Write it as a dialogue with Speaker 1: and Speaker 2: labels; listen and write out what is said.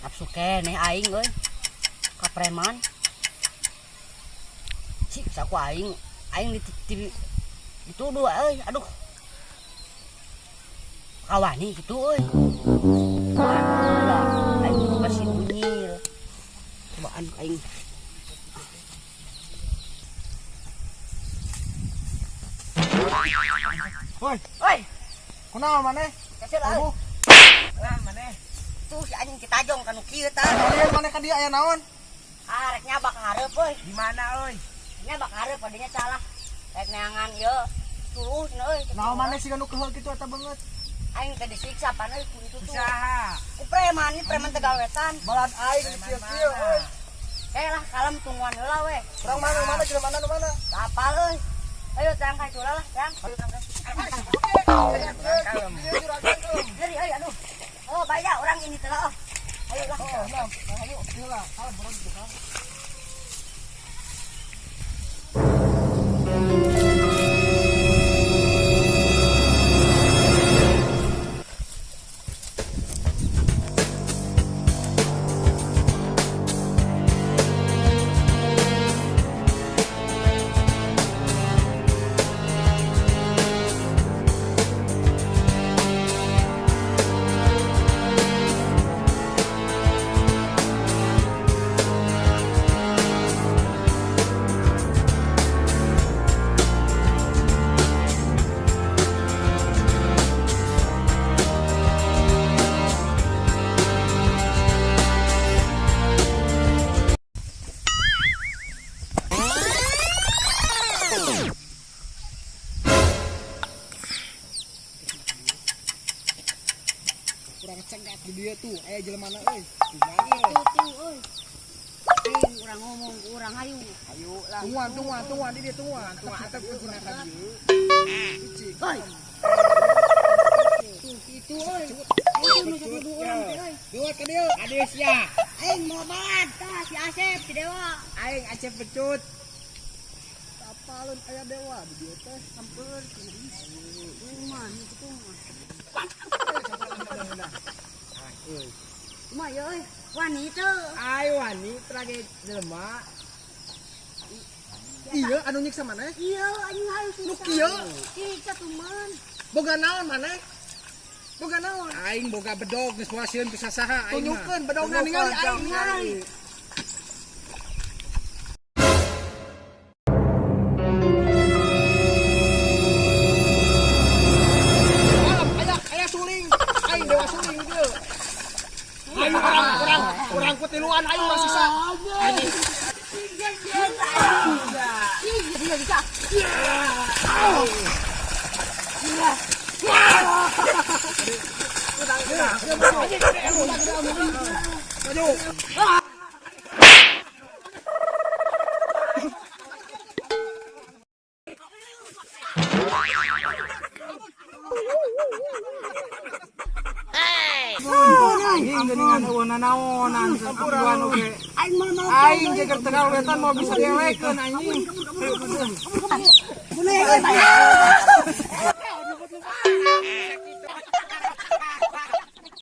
Speaker 1: Nafsu keneh aing euy. Ka preman. Siksa ku aing, aing dituduh euy, aduh. Kawani kitu euy. Aduh, aing kudu ka si Unyil. Cobaan aing.
Speaker 2: Woi,
Speaker 1: Oi,
Speaker 2: kunaon maneh?
Speaker 1: kasih lah.
Speaker 2: Ibu,
Speaker 3: Lah maneh.
Speaker 1: Tuh si anjing kitajong kanu kieu tah.
Speaker 2: kalian maneh ka dieu aya naon?
Speaker 1: Ah, rek nyabak hareup euy.
Speaker 3: Di mana euy?
Speaker 1: Nyabak hareup adanya salah. Rek neangan ieu. Suluh cenah euy.
Speaker 2: Naon maneh siga nu keheul kitu eta beungeut?
Speaker 1: Aing teh disiksa pan euy ku itu tuh.
Speaker 3: Usaha.
Speaker 1: Ku preman, ini preman Tegal Wetan.
Speaker 2: Balad aing di kieu-kieu euy.
Speaker 1: Eh lah kalem tungguan heula we.
Speaker 2: Urang mana mana jelema mana nu mana?
Speaker 1: Kapal euy. Ayo tang ka heula lah, tang.
Speaker 3: Kalem.
Speaker 2: Ieu juragan euy.
Speaker 1: Nyeri euy aduh. Oh, bayar orang ini telah oh. Ayo lah.
Speaker 2: Oh, nah, ayo ieu lah, kalem urang gitu kan. Kurang cengat di dieu tuh, aya jelema mana euy.
Speaker 1: Itu tuh euy. Aing urang ngomong ku urang hayu.
Speaker 3: Ayo lah.
Speaker 2: Tungguan, tungguan, tungguan di dieu tungguan. Tungguan atep kuduna ka dieu. Icik.
Speaker 1: Oi. Tuh itu euy. Itu nu tuduh urang teh euy.
Speaker 2: Duat ka dieu.
Speaker 3: Adis ya.
Speaker 1: Aing mau balad tah si Asep si Dewa.
Speaker 3: Aing Acep Pecut.
Speaker 2: Apaleun aya dewa di dieu teh.
Speaker 1: Ampun. Kumaha kitu mah.
Speaker 3: Euy.
Speaker 1: Kumaha ieu euy? Wani teu.
Speaker 3: Ai wani trage jelema.
Speaker 2: Iya, anu nyiksa maneh?
Speaker 1: Iya, anjing harus
Speaker 2: Nu kieu?
Speaker 1: Siksa tuman.
Speaker 2: Boga naon maneh? Boga naon?
Speaker 4: Aing boga bedog geus moal sieun ku sasaha aing mah.
Speaker 2: Tunjukkeun bedogna ningali aing ningali. Malam aya aya suling. Aing dewa suling dieu.
Speaker 4: Ayo urang urang urang ku tiluan aing mah sisa.
Speaker 1: Anjing. Iya, bisa.
Speaker 2: Maju.
Speaker 3: Aing geuningan eueuh nanaonan sampuran oge.
Speaker 1: Aing mau mau.
Speaker 3: Aing jeger Tegal Wetan mau bisa dielekeun anjing.
Speaker 1: Bunuh ya, euy, bayar.